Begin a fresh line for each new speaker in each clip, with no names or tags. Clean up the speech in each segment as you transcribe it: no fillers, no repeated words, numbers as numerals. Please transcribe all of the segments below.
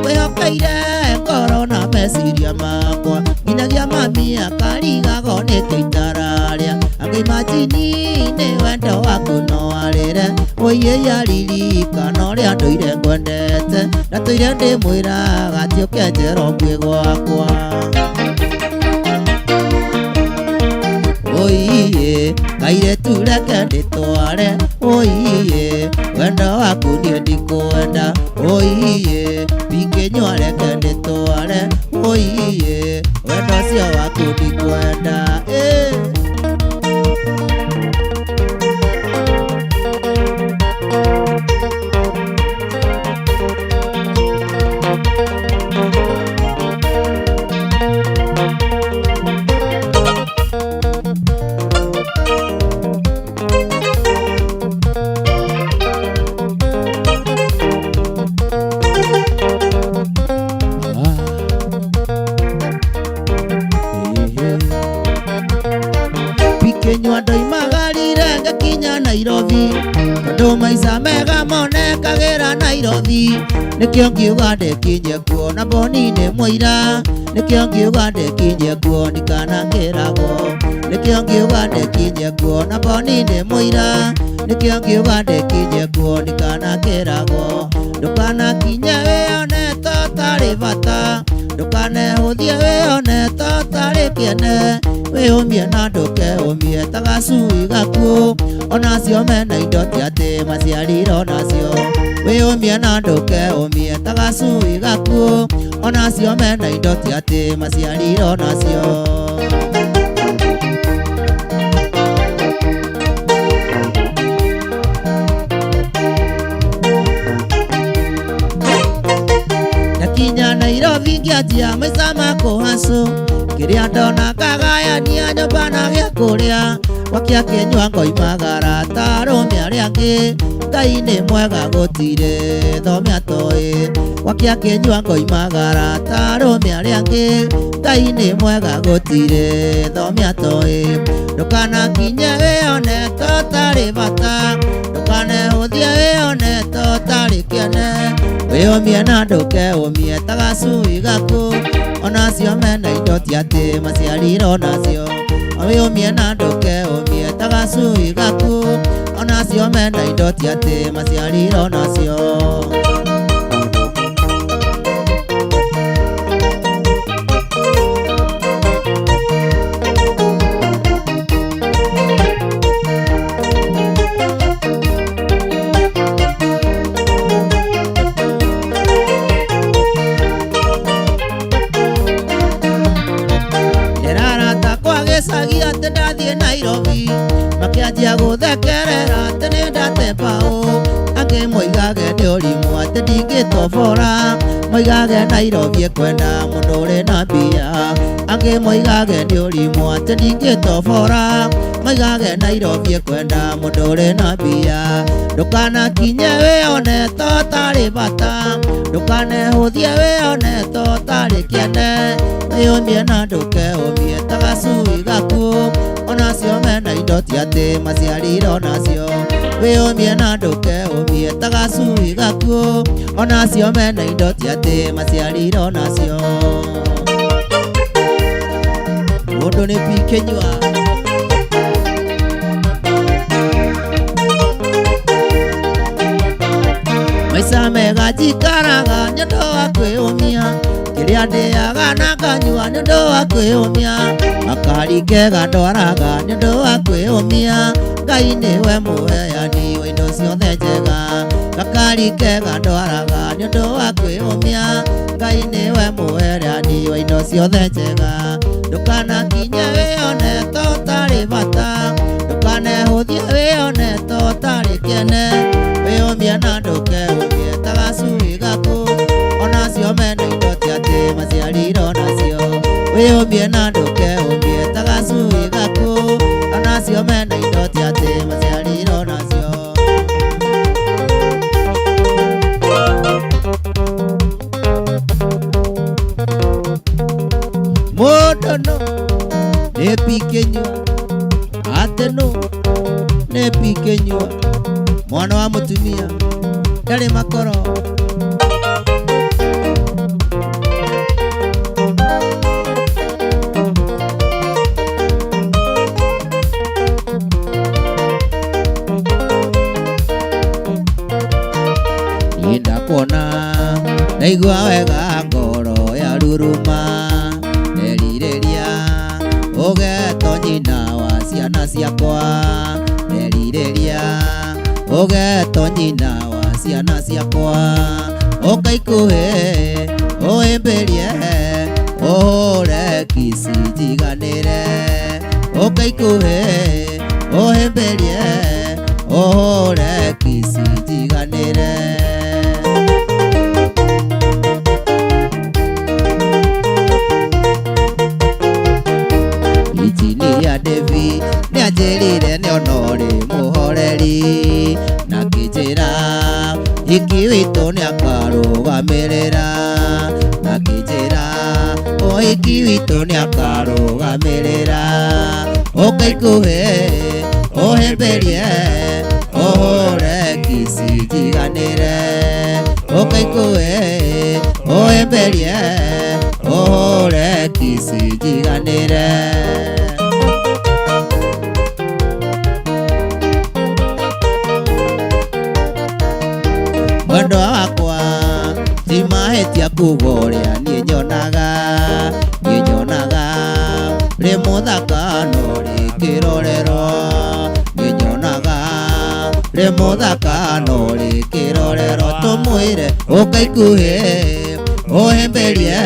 Ngwĩhokeire ngoro na meciria makwa nginyagia mami akarigagwo nĩkĩ itararĩa. Angĩimajini nĩ wendo waku no arĩre. Ũiĩia ririkana ũrĩa ndũire ngwendete, ndatũire ndĩmwĩraga atĩ ũkenjera ũngue gwakwa. Oiye kairĩtu reke ndĩtware. Oiye wendo waku niĩ ndikwenda. Oiye bikĩnyua reke ndĩtware. Oiye wendo ũcio waku ndikwenda. Eh. Bikinywa ndoimagarire ngakinya Nairobi, tondũ maica mega monekagĩra Nairobi. Nĩkĩo ngiuga ndĩkinye kuo na mboni nĩ mũira, nĩkĩo ngiuga ndĩkinye kuo ndikanakĩragwo. Nĩkĩo ngiuga ndĩkinye kuo na mboni nĩ mũira, nĩkĩo ngiuga ndĩkinye kuo ndikanakĩragwo. Ndũkanakinye wĩone ta ũtarĩ bata, ndũkanehũthie wĩone ta ũtarĩ kĩene. Wĩyũmie na ndũkeũmie ta gacui gakuũ, onacio mena indo ti atĩ maciarirwo nacio. Wĩyũmie na ndũkeũmie ta gacui gakuũ, onacio mena indo ti atĩ maciarirwo nacio. Ndakinya Nairobi ngĩanjia maica ma kũhacũ, kĩrĩa ndona ngagayania nyũmba na gĩa kũrĩa. Gwakĩa kĩnyua ngoimagara ta arũme arĩa angĩ, Ngai nĩ mwega gũtirĩ thome atoĩ. Gwakĩa kĩnyua ngoimagara ta arũme arĩa angĩ, Ngai nĩ mwega gũtirĩ thome atoĩ. Ndũkanakinye wĩone ta ũtarĩ bata, ndũkanehũthie wĩone ta ũtarĩ kĩene. Wĩyũmie na ndũkeũmie ta gacui gaku, onacio mena indo ti atĩ maciarirwo nacio. Wĩyũmie na ndũkeũmie ta gacui gaku, onacio mena indo ti atĩ maciarirwo nacio. Ndĩrarata kwa gĩcagi atĩ ndathiĩ Nairobi, makĩanjia gũthekerera atĩ nĩ ndate mbaũ. Angĩ moigage nĩ ũrimũ atĩ ndingĩtobora, moigage Nairobi ĩkwenda mũndũ ũrĩ na mbia. Angĩ moigage nĩ ũrimũ atĩ ndingĩtobora, moigage Nairobi ĩkwenda mũndũ ũrĩ na mbia. Ndũkanakinye wĩone ta ũtarĩ bata, ndũkanehũthie wĩone ta ũtarĩ kĩene. Wĩyũmie na ndũkeũmie ta gacui gakuũ, onacio mena indo ti atĩ maciarirwo nacio. Wĩyũmie na ndũkeũmie ta gacui gakuũ, onacio mena indo ti atĩ maciarirwo nacio. Mũndũ nĩ pikĩnyua. Maica mega njikaraga nĩ ũndũ wa kwĩyũmia, kĩrĩa ndĩaga na nganyua nĩ ũndũ wa kwĩyũmia. Gakari kega ndwaraga nĩ ũndũ wa kwĩyũmia, Ngai nĩwe mũheani wa indo ciothe njega. Gakari kega ndwaraga nĩ ũndũ wa kwĩyũmia, Ngai nĩwe mũheani wa indo ciothe njega. Ndũkanakinye wĩone ta ũtarĩ bata, ndũkanehũthie wĩone ta ũtarĩ kĩene. Wĩyũmie na ndũkeũmie ta gacui gaku, onacio mena indo ti atĩ maciarirwo nacio. Wĩyũmie na ndũkeũmie ta gacui gaku, onacio mena indo ti atĩ maciarirwo nacio. Mũndũ no nĩ pikĩnyua, atĩ nũ nĩ pikĩnyua, mwana wa mũtumia ndarĩ makoro. Ndaigua wega ngoro ya ruruma, nderirĩria ũgeto nyina wa ciana ciakwa, nderirĩria ũgeto nyina wa ciana ciakwa, ũkaikuhĩ ũhĩmbĩrie ũhũre kici njiganĩre, ũkaikuhĩ ũhĩmbĩrie ũhũre kici njiganĩre. Injinia Devi nĩanjĩrire nĩona ũrĩ mũhoreri, na akĩnjĩra hiki witũ nĩakarũgamĩrĩra, na akĩnjĩra ũhiki witũ nĩakarũgamĩrĩra, ũka ikuhĩ ũhĩmbĩrie ũhũre kici njiganĩre, ũka ikuhĩ ũhĩmbĩrie ũhũre kici njiganĩre. Mwendwa wakwa ti mahĩtia kuga ũrĩa niĩ nyonaga, niĩ nyonaga rĩ mũthaka no rĩ kĩrorero, niĩ nyonaga rĩ mũthaka no rĩ kĩrorero, tũmwĩre ũka ikuhĩ ũhĩmbĩrie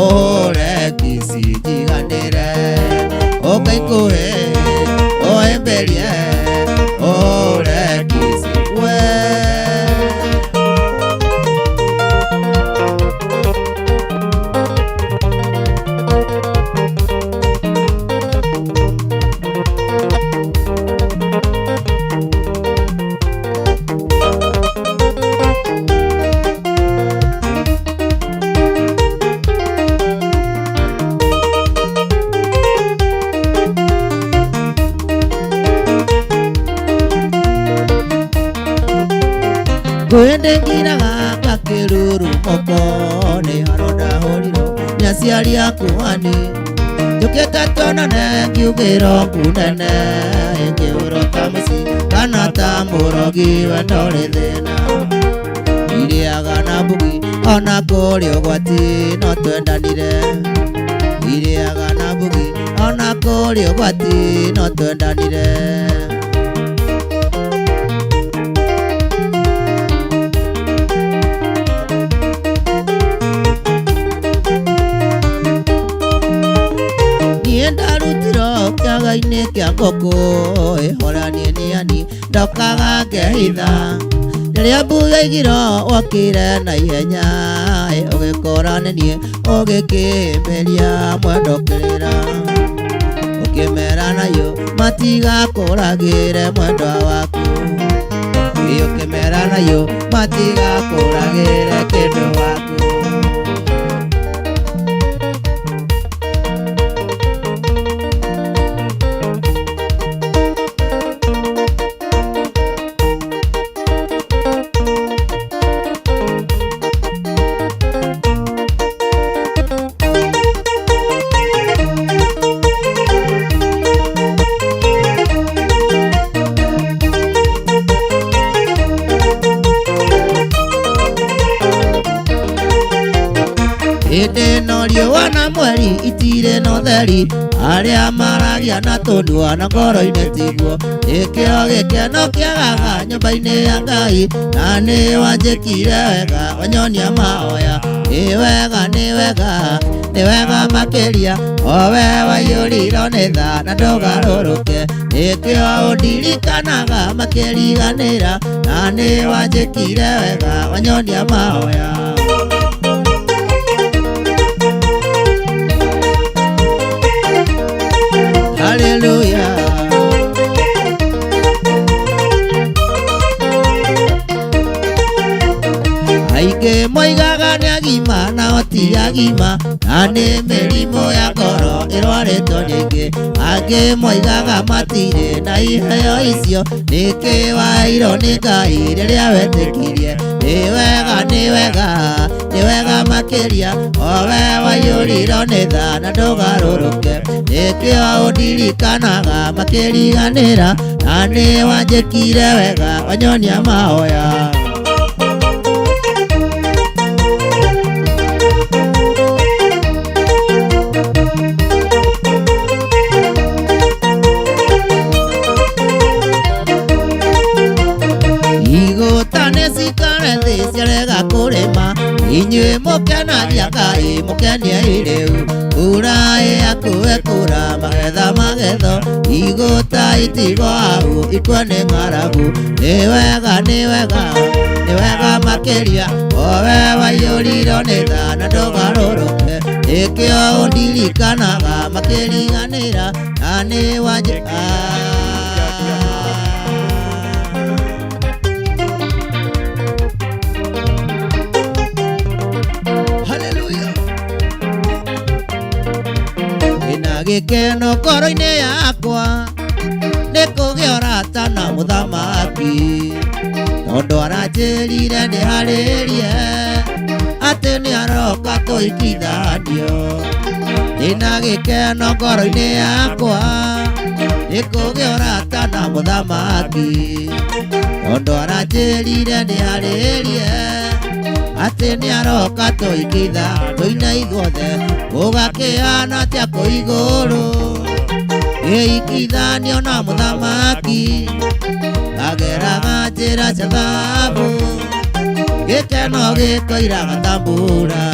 ũhũre kici njiganĩre, ũka ikuhĩ ũhĩmbĩrie ũhũre kici we. Ngwende ngiraga gakĩrurumũko nĩ haro ndahũrirwo nĩ aciari akwa nĩ njũkĩte tuonane ngiugĩrwo ngunene ĩngĩũrwo ta mũciĩ kana ta mũrogi wendo ũrĩ thĩna, irĩaga na mbugi ona kũrĩ ũgwati no twendanire, irĩaga na mbugi ona kũrĩ ũgwati no twendanire. Niĩ ndarutirwo kĩaga-inĩ kĩa ngũkũ ĩhora niĩ nĩ ani ndokaga ngehitha, rĩrĩa mbu yaigirwo wokire na ihenya ũgĩkora nĩ niĩ ũgĩkĩmbĩria mwendo kĩrĩra, ũkĩmera nayo matigakũragĩre mwendwa waku, ũkĩmera nayo matigakũragĩre kĩndũ waku. Hĩndĩ ĩno riũa na mweri itirĩ na ũtheri, arĩa maragia na tũnua na ngoro-inĩ tiguo, nĩkĩo gĩkeno kĩagaga nyũmba-inĩ ya Ngai, na nĩ wanjĩkire wega wanyonia mahoya, nĩ wega nĩ wega nĩ wega makĩria, o we waiyũrirwo nĩ tha na ndũgarũrũke, nĩkĩo ũndirikanaga makĩriganĩra, na nĩ wanjĩkire wega wanyonia mahoya. Hallelujah. Aingĩ moigaga nĩ agima nao ti agima, na nĩ mĩrimũ ya ngoro ĩrwarĩtwo nĩ aingĩ. Angĩ moigaga matirĩ na iheo icio, nĩkĩ waheirwo nĩ Ngai rĩrĩa wetĩkirie. Nĩ wega nĩ wega nĩ wega makĩria, o we waiyũrirwo nĩ tha na ndũgarũrũke, nĩkĩo ũndirikanaga makĩriganĩra, na nĩ wanjĩkire wega wanyonia mahoya. Ĩmũkenagia Ngai mũkeniei rĩu mbura ĩyakuwe kura magetha magetho igũta itigo hau ikue nĩ ng'aragu nĩ wega nĩ wega nĩ wega makĩria owe waiyũrirwo nĩ tha na ndũgarũrũke nĩkĩo ũndirikanaga makĩriganĩra na nĩ wanjĩ Hallelujah. Ina gĩkeno ngoro-inĩ yakwa nĩ kũgĩa ũrata na mũthamaki tondũ aranjĩrire ndĩharĩrie atĩ nĩ aroka tũhikithanio ndĩna gĩkeno ngoro-inĩ yakwa nĩ kũgĩa ũrata na mũthamaki tondũ aranjĩrire ndĩharĩrie atĩ nĩ aroka tũhikitha tũine ithuothe gũgakĩhana atĩa kũ igũrũ gĩikithanio na mũthamaki ngageraga njĩra cia thahabu gĩkeno gĩkoiraga ta mbura.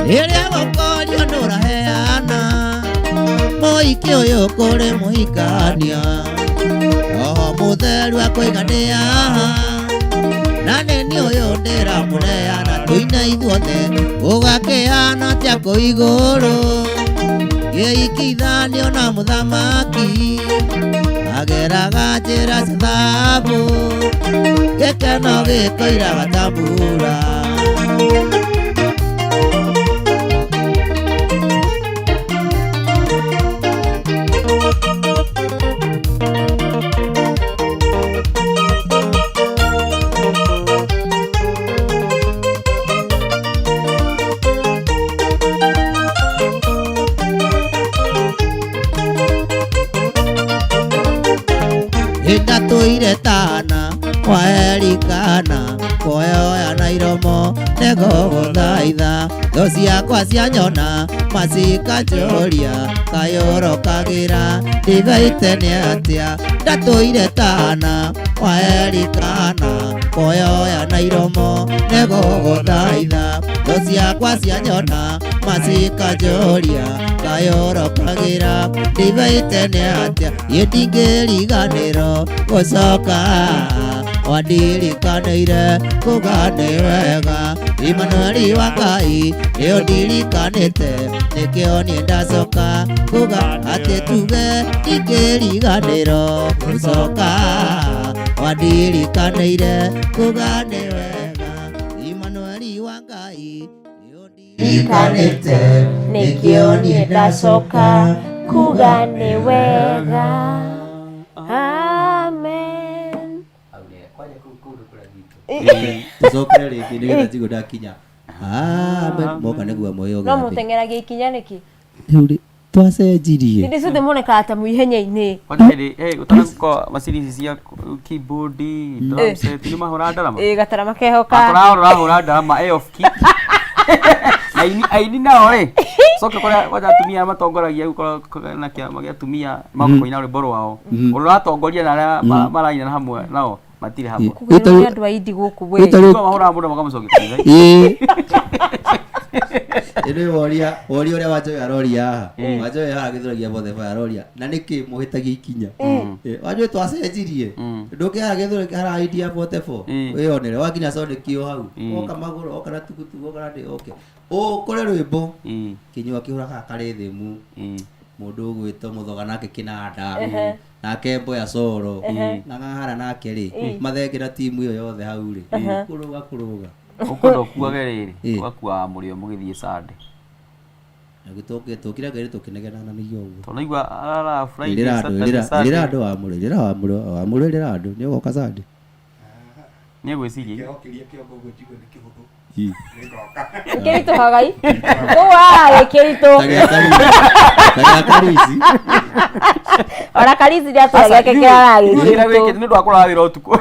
Rĩrĩa gũkorio nũraheana mũhiki ũyũ kũrĩ mũhikania roho mũtheru akoiga nĩ haha na nĩ niĩ ũyũ ndĩramũneana tũine ithuothe gũgakĩhana atĩa kũ igũrũ gĩikithanio na mũthamaki ageraga njĩra cia thahabu gĩkeno gĩkoiraga ta mbura. Ndatũire tana kwaerikana kuoya na iromo nĩngũgũthaitha thũ ciakwa cianyona macikanjũria kayũrokagĩra ndigaite nĩ atĩa ndatũire tana kwaerikana kuoya na iromo nĩngũgũthaitha thũ ciakwa cianyona macikanjũria kayũrokagĩra ndigaite nĩ atĩa ĩ ndingĩriganĩrwo gũcoka wandirikanĩire kuga nĩ wega Imanueli wa Ngai nĩ ũndirikanĩte nĩkĩo niĩ ndacoka kuga atĩ tuge ndingĩriganĩrwo gũcoka wandirikanĩire kuga nĩ wega Imanueli wa Ngai nĩ ũndirikanĩte
Nĩkĩo niĩ ndacoka kuga nĩ wega. Amen.
Tũcokere rĩngĩ nĩgetha njigue ndakinya. Amen. Moka nĩguo moyo
No mũteng'eragia ikinya nĩkĩ?
Rĩu rĩ, twacenjirie.
Hĩndĩ ciothe monekaga ta mwĩ ihenya-inĩ.
Kwanja hĩndĩ eh ũtanakorwo macini ici cia keyboard, drum set nĩ mahũra ndarama.
Ĩ gatarama keho ka.
Akora ũrahũra ndarama eh off key. Na aini aini nao rĩ coke kũrĩa kwanja atumia arĩa matongoragia gũkorwo na kĩama gĩa atumia magoka kũina rwĩmbo rwao ũrĩa ũratongoria na arĩa maraina hamwe nao matirĩ hamwe.
Kũgerwo nĩ andũ a indi gũkũ we.
Ĩtarĩ-
Kwa mahũraga mũndũ makamũcokia kanitha.
Ĩĩ. Ĩno woria woria ũrĩa Wanjoyo aroria haha. Wanjoyo haha agĩthuragia bothe baya aroria na nĩkĩ mũhĩtagia ikinya. Wanjoyo twacenjirie. Ndũkĩ haha gĩthuragio haha idea bote bo. Wĩyonere wakinya Sonic o hau. Woka magũrũ woka na tukutuku woka na ndĩ oke. Ũkore rwĩmbo kinyua kĩhũraga karĩthĩmu mũndũ ũgwĩtwo mũthoga nake kĩnanda nake mboya coro na ng'ahara nake rĩ mathenge na timu ĩyo yothe hau rĩ kũrũga kũrũga.
Ũkwenda ũkuage rĩrĩ
Ĩĩ.
ũgakuaga mũrĩo mũgĩthiĩ Sunday.
Tũkire ngari tũkĩnegena nĩguo ũguo.
Tondũ naigua arara Friday,
Ĩrĩra andũ
Saturday,
ĩrĩra ĩrĩra
Sunday.
andũ wamũrũ ĩrĩra wamũrũ wamũrũ ĩrĩra andũ nĩ ũgoka Sunday.
Nĩ egwĩciria.
Kĩrokiria kĩongo ũguo njigue nĩ kĩhũthũ. Nĩngoka.
Kĩritũhaga i. Kũu haha gĩkĩritũ.
Tagĩa karici.
Ona karici nĩatũra gĩake kĩrara
Wĩra
gĩkĩritũ.
wĩkĩte nĩ ũndũ wa kũrara wĩra ũtukũ.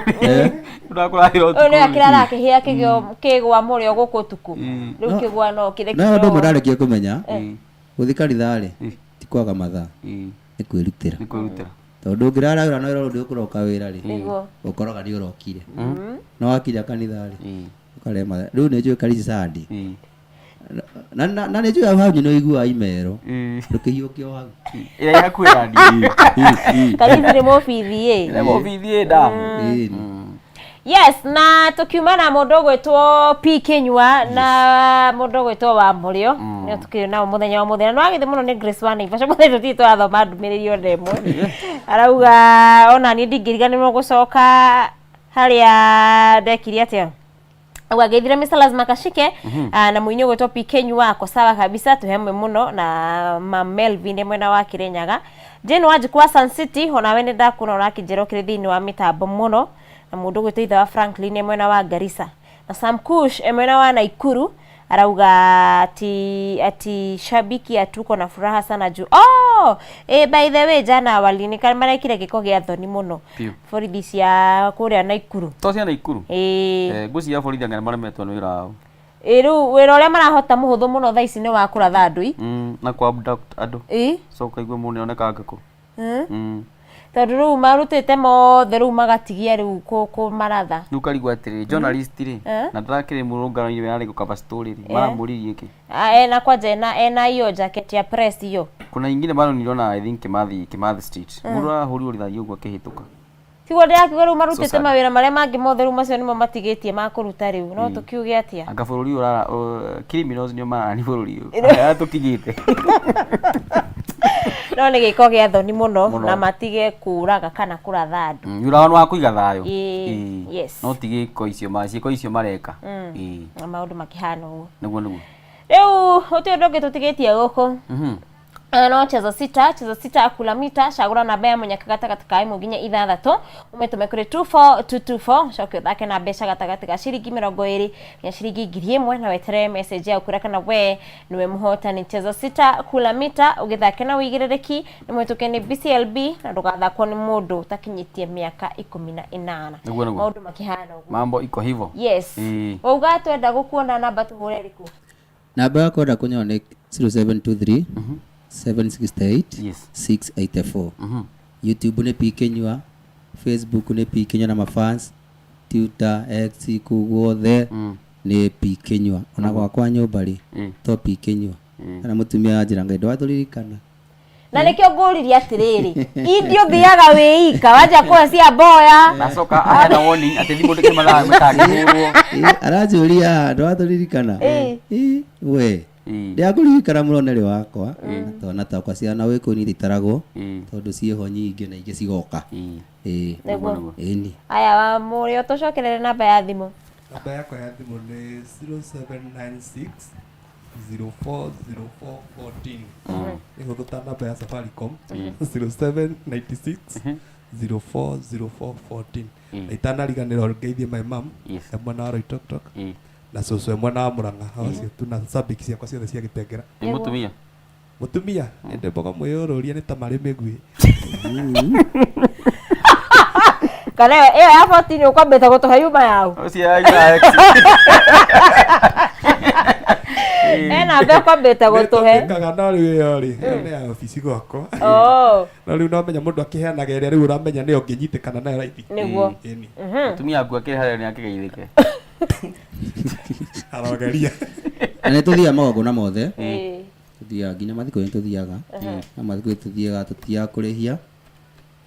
Ndakũrahĩra
Ũyũ nĩwe
ũtukũ.
kĩrara kĩhĩa kĩgĩo kĩgwa mũrĩo gũkũ ũtukũ. Rĩu
No-
kĩgwa no kĩrĩ
No ũndũ ũmwe ndarĩkia kũmenya
Ĩĩ.
gũthiĩ kanitha rĩ
Ĩĩ.
ti kwaga mathaa
Ĩĩ.
nĩ kwĩrutĩra
Nĩ kwĩrutĩra.
tondũ ũngĩrara wĩra no wĩra ndũkũroka wĩra rĩ
Nĩguo.
ũkoraga nĩ ũrokire no wakinya kanitha rĩ
Ĩĩ.
ũkarema rĩu nĩ njũĩ karici sandi
Ĩĩ.
na na na nĩ njũĩ hau hau nĩ ũiguaga imero
Ĩĩ.
ndũkĩhiũkio hau
Ĩrĩa ĩ hakuhĩ na niĩ.
Karithi nĩ mũbithi ĩ.
Ĩrĩa mũbithi ĩ nda.
Ĩĩ.
Yes, na tukiuma na mũndũ ũgwĩtwo P Kinyua na mũndũ ũgwĩtwo wa Mũrĩo nĩo tukĩrĩ nao mũthenya wa mũthenya no wagĩthĩ mũno nĩ Grace wa Naivasha mũthenya tũtirĩ tũrathoma ndũmĩrĩri ona ĩmwe arauga ona niĩ ndingĩriganĩrwo gũcoka harĩa ndekire atĩa auga geithire Mr. Lazima Kashike na mũini ũgwĩtwo P Kinyua ako sawa kabisa tũhemwe mũno na ma Melvin e mwena wa Kirinyaga Jane Wanjikũ wa Sun City onawe nĩ ndakuona ũrakĩnjĩra ũkĩrĩ thĩinĩ wa mĩtambo mũno na mũndũ ũgwĩtwo ithe wa Franklin e mwena wa Garissa na Sam Kush e mwena wa Naikuru arauga ati ati shabiki atuko na furaha sana juu oh by the way jana walinika marekire gĩko gĩa thoni mũno
Biũ.
borithi cia kũrĩa Naikuru
To cia Naikuru.
ĩĩ
Eh, ngwĩciria borithi anga nĩmaremetwo nĩ wĩra wao.
ĩ rĩu wĩra ũrĩa marahota mũhũthũ mũno thaa ici nĩ wa kũratha andũ i
Na kũ abduct andũ.
ĩ
Coka igue mũndũ nĩonekanga kũ.
Tondũ rĩu marutĩte mothe rĩu magatigia rĩu kũmaratha
Rĩu karigwo atĩrĩrĩ journalist rĩ
Eh.
na ndarakĩrĩ mũrũngano-inĩ yarĩ gũkaba story rĩ maramũririe kĩ.
Ah, ena kwanja ena ena hiyo jacket ya press hiyo
Kuna ingine bado niliona I think Kimathi Kimathi Street. Mũndũ arahũrirwo rithathi ũguo akĩhĩtũka.
tiguo ndĩrakiuga rĩu marutĩte
So sad.
mawĩra marĩa mangĩ mothe rĩu macio nĩmo matigĩtie ma kũruta rĩu no tũkiuge atĩa
Anga bũrũri ũyũ ũrara criminals nĩo mararani bũrũri ũyũ. Arĩa tũkinyĩte.
no nĩ gĩko gĩa thoni mũno
Mũno.
na matige kũraga kana kũratha andũ
Wĩra wao nĩ wa kũiga thayũ.
Ĩĩ,
Ĩĩ.
yes.
No ti gĩko icio ma ciĩko icio mareka. Ĩĩ.
na maũndũ makĩhana ũguo
Nĩguo nĩguo.
rĩu gũtirĩ ũndũ ũngĩ tũtigĩtie gũkũ
Mhm.
No cheza sita cheza sita kula mita cagũra namba ya mũnyaka gatagatĩ ka ĩmwe nginya ithathatũ ũmĩtũme kũrĩ 24224 coke ũthake na mbeca gatagatĩ ga ciringi mĩrongo ĩrĩ nginya ciringi 1000 na weterere message yaku kũrĩa kana we nĩwe mũhotani cheza sita kula mita ũgĩthake na ũigĩrĩrĩki nĩ mũhĩtũke nĩ BCLB na ndũgathakwo nĩ mũndũ ũtakinyĩtie mĩaka 18
Nĩguo nĩguo.
maũndũ makĩhana ũguo
Mambo iko hivyo.
yes
Ĩĩ.
wauga twenda gũkuona namba tũhũre rĩkũ
namba yakwa enda kũnyona nĩ 0723 768
Yes.
684
Mhm.
youtube nĩ P Kinyua facebook nĩ P Kinyua na mafans twitter x kũu guothe nĩ P Kinyua ona gwakwa nyũmba rĩ
Ĩĩ.
to P Kinyua kana mũtumia anjĩra ngai ndwatũririkana
na nĩkĩo ngũririe atĩrĩrĩ indi ũthiaga wĩika wanja kũhe cia mboya
Nacoka aheana warning atĩ thimũ ndĩkĩ mathaa matangĩhũrwo.
Ĩ, aranjũria ndwatũririkana Ĩ, we
Ĩĩ.
ndĩrakũririkana mũno nĩ wakwa twana twakwa ciana wĩ kũu nĩithitaragwo
Ĩĩ.
tondũ ciĩho nyingĩ na ingĩ cigoka
Ĩĩ.
Ĩ,
nĩguo
ĩni
aya wa mũrĩo tũcokerere namba ya thimũ
Namba yakwa ya thimũ nĩ 0796 040414. Nĩ hũthũ ta namba ya Safaricom 0796 040414. Na itanariganĩrwo ngeithie my mum
Yes.
e mwena wa Loitoktok
Ĩĩ.
na cũcũ e mwena wa Mũrang'a hao acio tu na shabiki ciakwa ciothe cia Gĩtengera.
Nĩ mũtumia.
Mũtumia nĩ ndemboga mwĩyũrũrie nĩ ta marĩ mĩguĩ.
kana ĩyo ĩyo ya 14 ũkwambĩte gũtũhe yuma yau
Ũcio ya X.
e namba ũkwambĩte gũtũhe
Nĩtũmĩkaga no rĩu ĩyo rĩ ĩyo nĩ ya obici gwakwa.
Oh,
No rĩu no menya mũndũ akĩheanaga ĩrĩa rĩu ũramenya nĩyo ũngĩnyitĩkana nayo raithi.
nĩguo
Ĩni.
Mũtumia aku akĩrĩ harĩa nĩ akĩgeithĩke.
Arogeria.
na nĩ tũthiaga magongona mothe
Ĩĩ.
tũthiaga nginya mathiko-inĩ tũthiaga na mathiko-inĩ tũthiaga tũthiaga kũrĩhia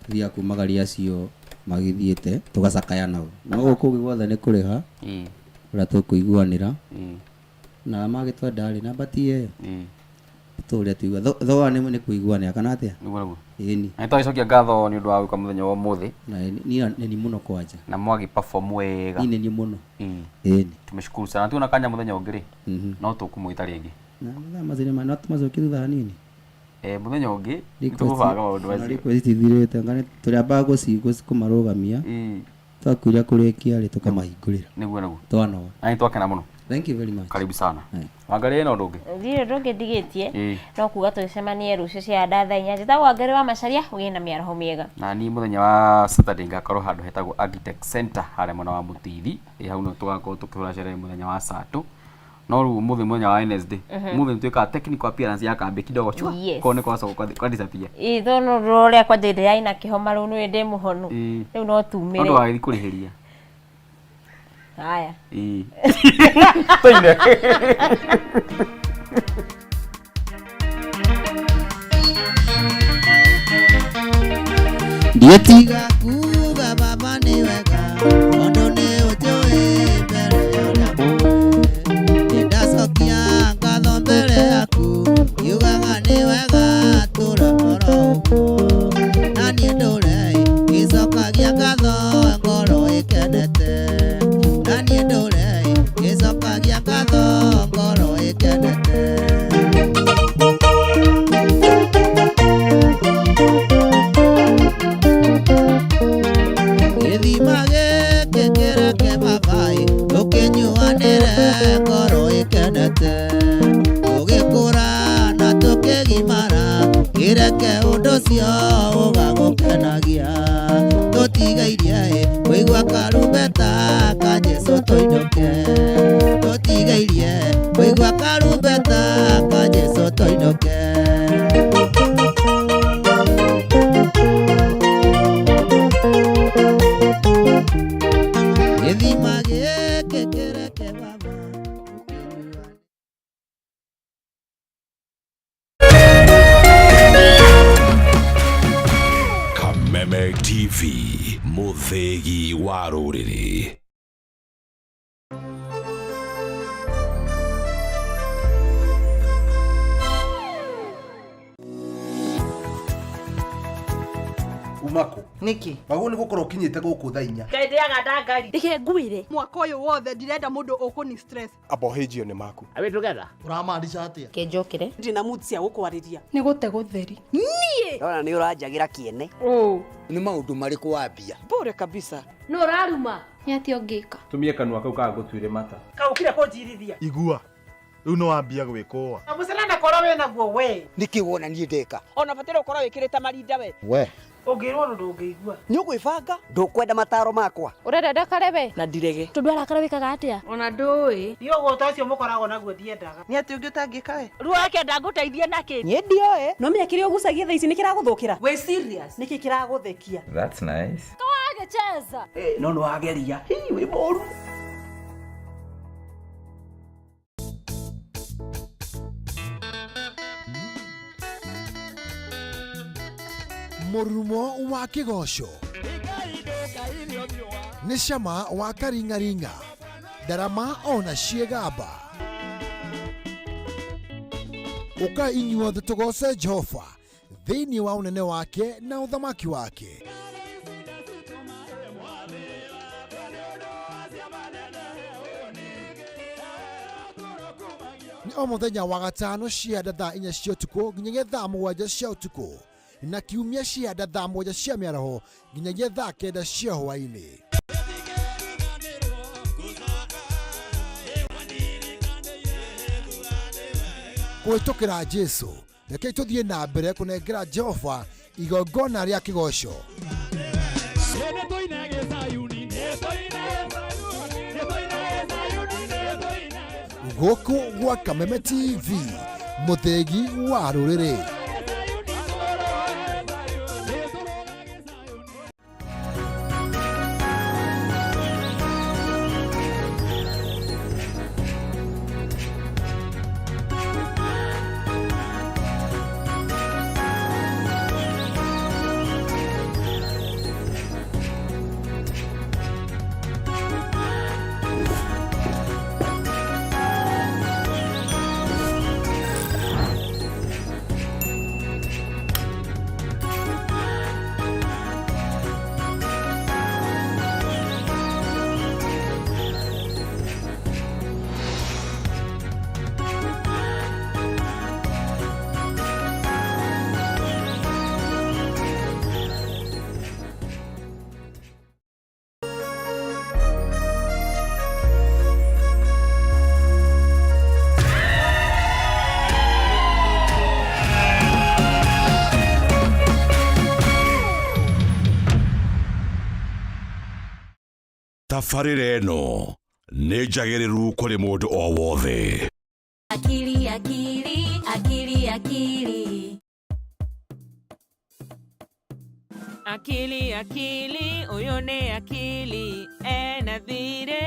tũthiaga kumagaria acio magĩthiĩte tũgacakaya nao no gũkũ ũngĩ guothe nĩ kũrĩha
Ĩĩ.
ũrĩa tũkũiguanĩra
Ĩĩ.
na magĩtwenda rĩ namba ti ĩyo
Ĩĩ.
tũrĩa tũigua thoa nĩ kũiguanĩra kana atĩa
Nĩguo nĩguo.
ĩni
Na nĩtwagĩcokia ngatho nĩ ũndũ wa gũka mũthenya wa ũmũthĩ
na niĩ nĩ mũno kwanja
na mwagĩ perform wega.
niĩ nĩ niĩ mũno
Ĩĩ.
ĩni
Tumeshukuru sana. Tuona kanya mũthenya ũngĩ rĩ
Mhm.
no tũkũmwĩta rĩngĩ.
na mathaa macio nĩ ma no tũmacokie thutha hanini
Eh, mũthenya ũngĩ nĩtũgũbanga maũndũ macio.
request ithirĩte anga tũrĩambaga kũmarũgamia
Ĩĩ.
twakuria kũrĩkia rĩ tũkamahingũrĩra
Nĩguo nĩguo.
twanoga
Na nĩtwakena mũno.
Thank you very much.
Karibu sana.
Aye.
Wangarĩ na ũndũ ũngĩ?
Ndirĩ ũndũ ũngĩ ndigĩtie.
Ĩĩ.
No kuga tũcemanie rũciũ cia thaa 4. Njĩtagwo Wangari wa Macharia, ũgĩe na mĩaraho mĩega.
Na niĩ mũthenya wa Saturday ngakorwo handũ hetagwo Agritech Center harĩa mwena wa Mũtithi. Ĩ hau no tũgakorwo tũkĩhũra sherehe mũthenya wa Satũ. No rĩu ũmũthĩ mũthenya wa Wednesday. Ũmũthĩ nĩtwĩkaga technical appearance ya kambĩ kidogo chua.
Yes.
Korwo nĩ kwacoka kwa disappear.
Ĩĩ tondũ ũrĩa kwanja ndĩraina kĩhoma rĩu nĩ ndĩ mũhonu.
Ĩĩ.
Rĩu no
No
tumĩre.
ndũgagĩthiĩ kũrĩhĩria.
Haya.
Ĩĩ. Tũine.
Ndiĩtiga kuga baba nĩ wega tondũ nĩ ũnjũĩ mbere ya ũrĩa mũĩ. Nĩndacokia ngatho mbere yaku ngiugaga nĩ wega tũra oro ũguo. Na niĩ ndũre ngĩcokagia ngatho ngoro ĩkenete. Na niĩ ndũre ngĩcokagia ngatho ngoro ĩkenete. Gĩthima gĩkĩ kĩreke babaĩ tũkĩnyuanĩre ngoro ĩkenete. Tũgĩkũra na tũkĩgimara kĩreke ũndũ ũcio ũgagũkenagia. Tũtigairie kũigua karumbeta ka Jesũ tũinũke. Tũtigairie kũigua karumbeta ka Jesũ tũinũke. Gĩthima gĩkĩ kĩreke baba tũkĩnyuanĩre.
Kameme TV, mũthĩgi wa rũrĩrĩ.
Umako
Nĩkĩ?
Wagwo nĩ gũkorwo ũkinyĩte gũkũ thaa 4.
Ngai ndĩaga ndangari.
Reke ngwĩre.
Mwaka ũyũ wothe ndirenda mũndũ ũkũni stress.
Abohĩjio nĩ maku.
Are we together?
Ũramaanisha atĩa?
Kĩnjũkĩre.
Ndĩ na mood cia gũkwarĩria.
Nĩ gũte gũtheri.
Ndona nĩ ũranjagĩra kĩene.
Nĩ maũndũ marĩkũ wambia?
Bure kabisa.
No ũraruma. Nĩ atĩa ũngĩka?
Tumie kanua kau kagũtuire mata.
Kaũkire kũnjirithia.
Igua. Rĩu nĩ wambia gwĩkũa.
Na mũcere korwo wĩna guo we.
Nĩkĩ wona niĩ ndeka?
Ona bataire ũkorwo wĩkĩrĩte marinda we.
We.
Ũngĩrwo ũndũ ndũngĩigua.
Nĩ ũgwĩbanga? Ndũkwenda mataro makwa?
Ũrenda ndakare we?
Na ndirege.
Tondũ arakara wĩkaga atĩa? Ona ndũĩ.
Niĩ ũgũta ũcio mũkoragwo naguo ndiendaga.
Nĩ atĩ ũngĩ ũtangĩka we?
Rĩu akenda ngũteithie nakĩ?
Niĩ ndioĩ.
No menya kĩrĩa ũgucagia thaa ici nĩ kĩragũthũkĩra. Wĩ serious? Nĩkĩ kĩragũthekia?
That's nice.
Kawagĩcheza.
No nĩ wageria. Hii wĩ mũru.
Mũrurumo wa kĩgoco nĩ cama wa karing'aring'a ndarama ona ciĩgamba. Ũkai inyuothe tũgoce Jehova thĩinĩ wa ũnene wake na ũthamaki wake. Nĩ o mũthenya wa gatano cia thaa 4 cia ũtukũ nginyagia thaa 7 cia ũtukũ na kiumia cia thaa 7 cia mĩaraho nginyagia thaa 9 cia hwaĩ-inĩ. Kũhĩtũkĩra Jesũ, rekei tũthiĩ na mbere kũnengera Jehova igongona rĩa kĩgoco. Gũkũ gwa Kameme TV, mũthĩgi wa rũrĩrĩ.
Tabarĩra ĩno nĩ njagĩrĩru kũrĩ mũndũ o wothe.
Akili, akili, akili, akili.
Akili, akili, ũyũ nĩ akili ena thirĩ.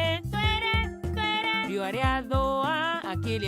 Riũa rĩathũa akili.